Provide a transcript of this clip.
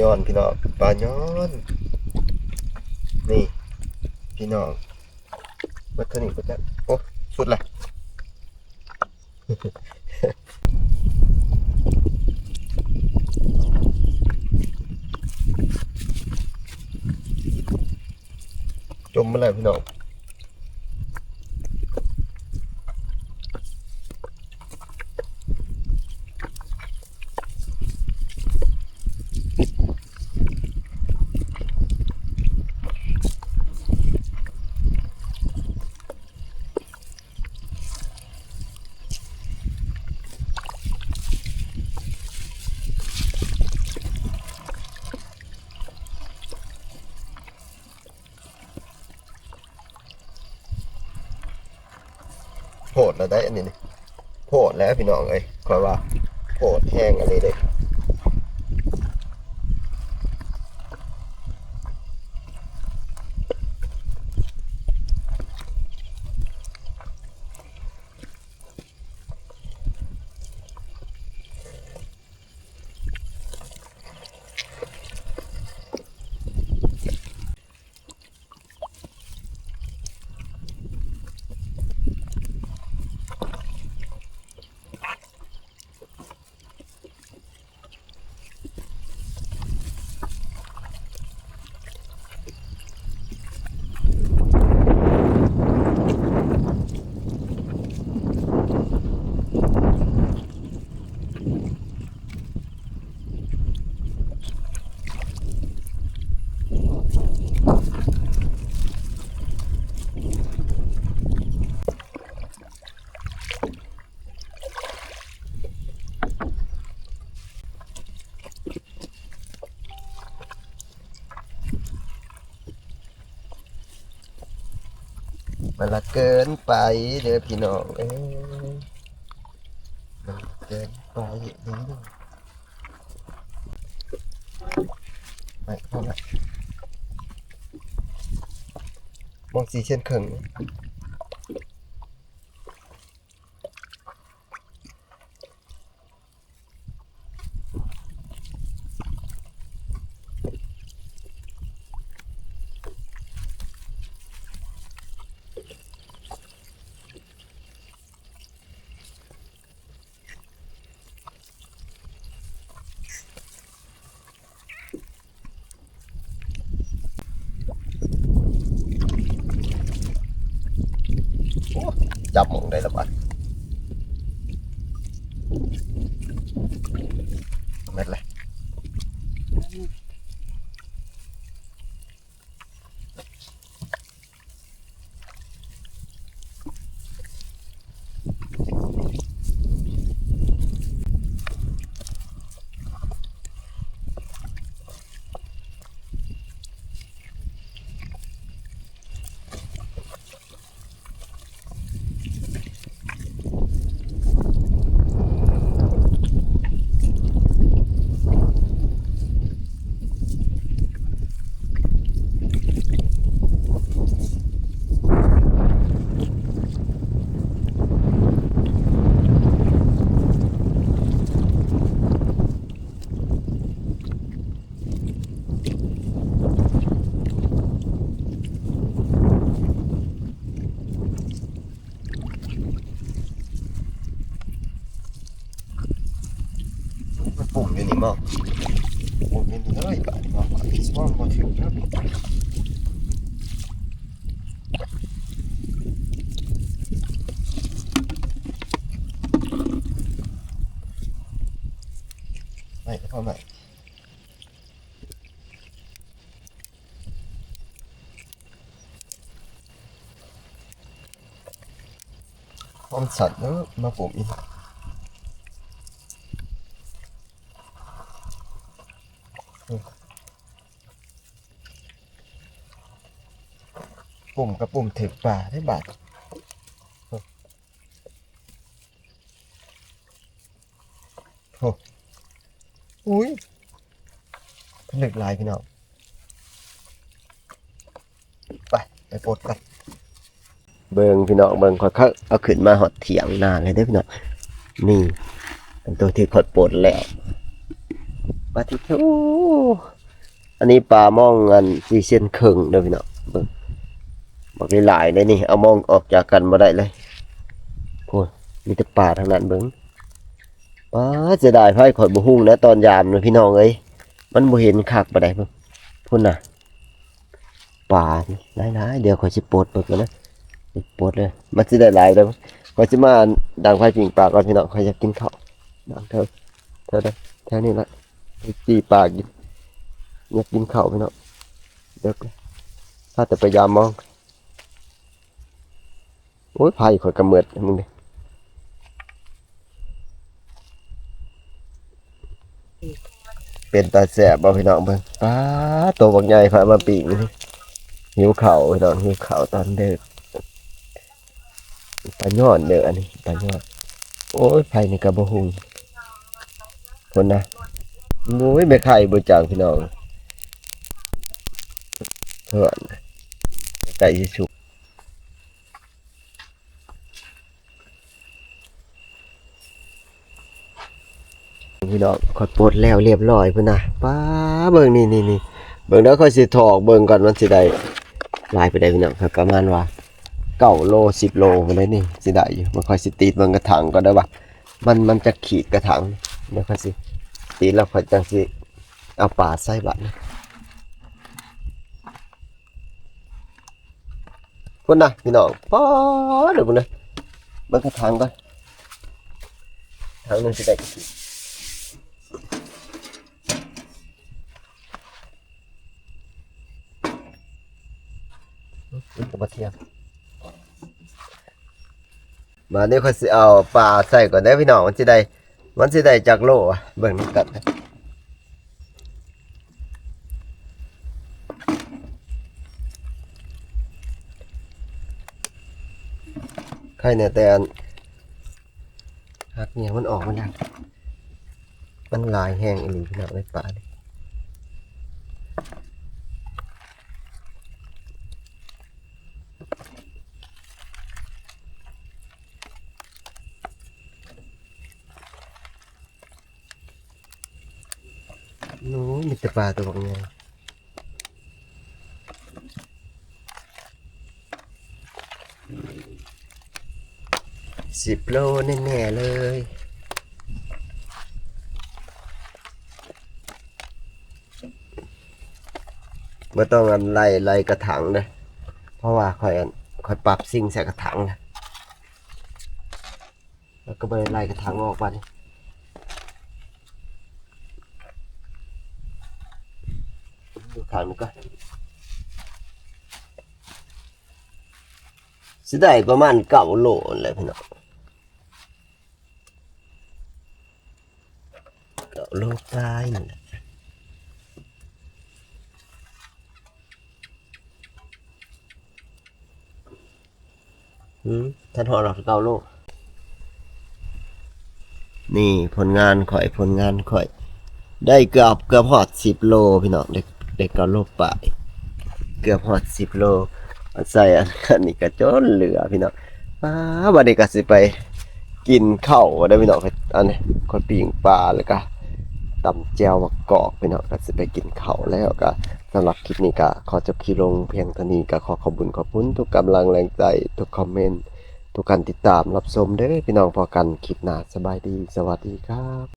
ຍ້ອນພີ່ນ້ອງ ປາຍ້ອນ ນີ້ພີ່ນ້ອງ ເບິດເທົ່ານີ້ບໍ່ຈັກ ໂອ້ ສຸດລະ ຈົມມາແລ້ວພີ່ນ້ອງ. ໂພດແລ້ວໄດ໋ ອັນນີ້ນີ້ ໂພດແລ້ວພີ່ນ້ອງເອີຍ ຂ້ອຍວ່າໂພດແຮງອີ່ຫຼີເດ້. ມັນລະເກີນໄປເດີພີ່ນ້ອງເອີຍ ມັນເກີນໄປເດີ. ໄປ ພໍລະ ມອງສີ່ເຊັນເຄິ່ງ. ໂອ້ ຈັບໝ່ອງໃດລະບາດ ແມ່ນແຫຼະ. ມັນປຸ່ມຢູ່ນີ້ບໍ່? ປຸ້ມຢູ່ນີ້ເລີຍບາດນີ້ເນາະ ຂ້ອຍຊິວ່າບໍ່ຖືກເດີ. ໄປ ເຂົ້າໄປ. ຄວາມສັ່ນເນາະ ມາປຸ້ມອີກ ປຸ້ມກະປຸ້ມຖືກປາເດ້ບາດ. ໂອ້ ອຸ້ຍ ເລິກຫຼາຍພີ່ນ້ອງ ໄປ ໄປປົດກ່ອນ. ເບິ່ງພີ່ນ້ອງເບິ່ງ ຂ້ອຍເອົາຂຶ້ນມາຮອດຖຽງນາເລີຍເດີພີ່ນ້ອງ ນີ້ ອັນໂຕທີ່ຂ້ອຍປົດແລ້ວ ປາທິໂທ ອັນນີ້ປາມອງອັນສີ່ເຊັນເຄິ່ງເດີພີ່ນ້ອງ ເບິ່ງ ບັກຫຼາຍໆເດ້ນີ້ ເອົາມອງອອກຈາກກັນບໍ່ໄດ້ເລີຍ ໂອ້ຍ ມີແຕ່ປາທັງນັ້ນເບິ່ງ ປາດ ເສຍດາຍໄຟຂ້ອຍບໍ່ຮຸ່ງນະ ຕອນຍາມນະພີ່ນ້ອງເອີຍ ມັນບໍ່ເຫັນຄັກປານໃດ ເບິ່ງ ພຸ້ນນະ ປາຫຼາຍໆ ດຽວຂ້ອຍຊິປົດເບິ່ງກ່ອນນະ ປົດເດີ ມັນຊິໄດ້ຫຼາຍເດີ ຂ້ອຍຊິມາດັງໄຟປີ້ງປາກ່ອນພີ່ນ້ອງ ຂ້ອຍຢາກກິນເຂົ້າ ດັງເທິງ ແຖວໃດ ແຖວນີ້ລະ ໄປຈີ່ປາກິນ ຢາກກິນເຂົ້າພີ່ນ້ອງ ເດິກແລ້ວ ພາແຕ່ໄປຢາມມອງ ໂອ້ຍ ໄຟຂ້ອຍກະໝົດ ມຶງເດ້ ເປັນຕາແຊບບໍ່ພີ່ນ້ອງເບິ່ງ ປາດ ໂຕບັກໃຫຍ່ ໃຜເອົາມາປີ້ງ ຫິວເຂົ້າພີ່ນ້ອງ ຫິວເຂົ້າຕອນເດິກ ປາຍອດເດີ ອັນນີ້ປາຍອດ ໂອ້ຍ ໄຟນີ້ກະບໍ່ຮຸ່ງ ພຸ້ນນະ ໂອ້ຍ ແມ່ໄຂ່ບໍ່ຈັກພີ່ນ້ອງ ເພື່ອນ ໃກ້ຊິສຸກ ພີ່ນ້ອງ ຂ້ອຍປົດແລ້ວລຽບລ້ອຍພຸ້ນນະ ປາດ ເບິ່ງນີ້ໆໆ ເບິ່ງເດີ ຂ້ອຍຊິຖອກເບິ່ງກ່ອນ ມັນຊິໄດ້ຫຼາຍປານໃດພີ່ນ້ອງ ປະມານວ່າເກົ້າໂລ ສິບໂລພຸ້ນເດ້ນີ້ ຊິໄດ້ຢູ່ ມັນ ຂ້ອຍຊິຕິດເບິ່ງກະຖັງກ່ອນເດີວ່າ ມັນ ມັນຈັກຂີດກະຖັງ ດຽວຂ້ອຍຊິຕິດແລ້ວຂ້ອຍຈັ່ງຊິເອົາປາໃສ່ບາດນີ້ ພຸ້ນນະພີ່ນ້ອງ ປາດ ເບິ່ງເດີ ເບິ່ງກະຖັງກ່ອນ ຖັງໜຶ່ງຊິໄດ້ຈັກຂີດ ມັນກະບໍ່ທຽງ ບາດນີ້ຂ້ອຍຊິເອົາປາໃສ່ກ່ອນເດີພີ່ນ້ອງ ມັນຊິໄດ້ ມັນຊິໄດ້ຈັກໂລ ເບິ່ງນຳກັນ ໄຂ່ແນ່ແຕ່ອັນ ຫັກເຫຍື່ອມັນອອກມາແລ້ວ ມັນຫຼາຍແຮງອີ່ຫຼີພີ່ນ້ອງເອີຍ ປານີ້ ໂອ້ຍ ມີແຕ່ປາໂຕບັກໃຫຍ່ ສິບໂລແນ່ໆເລີຍ ບໍ່ຕ້ອງອັນໄລ່ ໄລ່ກະຖັງເດີ ເພາະວ່າຂ້ອຍອັນ ຂ້ອຍປັບຊິງໃສ່ກະຖັງນະ ແລ້ວກໍບໍ່ໄດ້ໄລ່ກະຖັງອອກບາດນີ້ ຢູ່ຂ້າງນີ້ກ່ອນ ຊິໄດ້ປະມານເກົ້າໂລຫັ້ນແຫຼະພີ່ນ້ອງ ເກົ້າໂລປາຍນີ້ແຫຼະ ອືມ ທັນຮອດດອກເກົ້າໂລ ນີ້ຜົນງານຂ້ອຍ ຜົນງານຂ້ອຍ ໄດ້ເກືອບ ເກືອບຮອດສິບໂລພີ່ນ້ອງ ໄດ້ ໄດ້ເກົ້າໂລປາຍ ເກືອບຮອດສິບໂລ ໃສ່ອັນ ອັນນີ້ກະຈົນເຫຼືອພີ່ນ້ອງ ປາ ບາດນີ້ກະຊິໄປກິນເຂົ້າເດີພີ່ນ້ອງ ອັນນີ້ຂ້ອຍປີ້ງປາ ແລ້ວກະຕຳແຈ່ວໝາກກອກພີ່ນ້ອງ ກະຊິໄປກິນເຂົ້າແລ້ວ ກະສຳລັບຄລິບນີ້ກະຂໍຈົບຄລິບລົງພຽງເທົ່ານີ້ ກະຂໍຂອບບຸນຂອບຄຸນທຸກກຳລັງແຮງໃຈ ທຸກຄອມເມັນ ທຸກການຕິດຕາມຮັບຊົມເດີພີ່ນ້ອງ ພໍ້ກັນຄລິບໜ້າ ສະບາຍດີ ສະຫວັດດີຄັບ.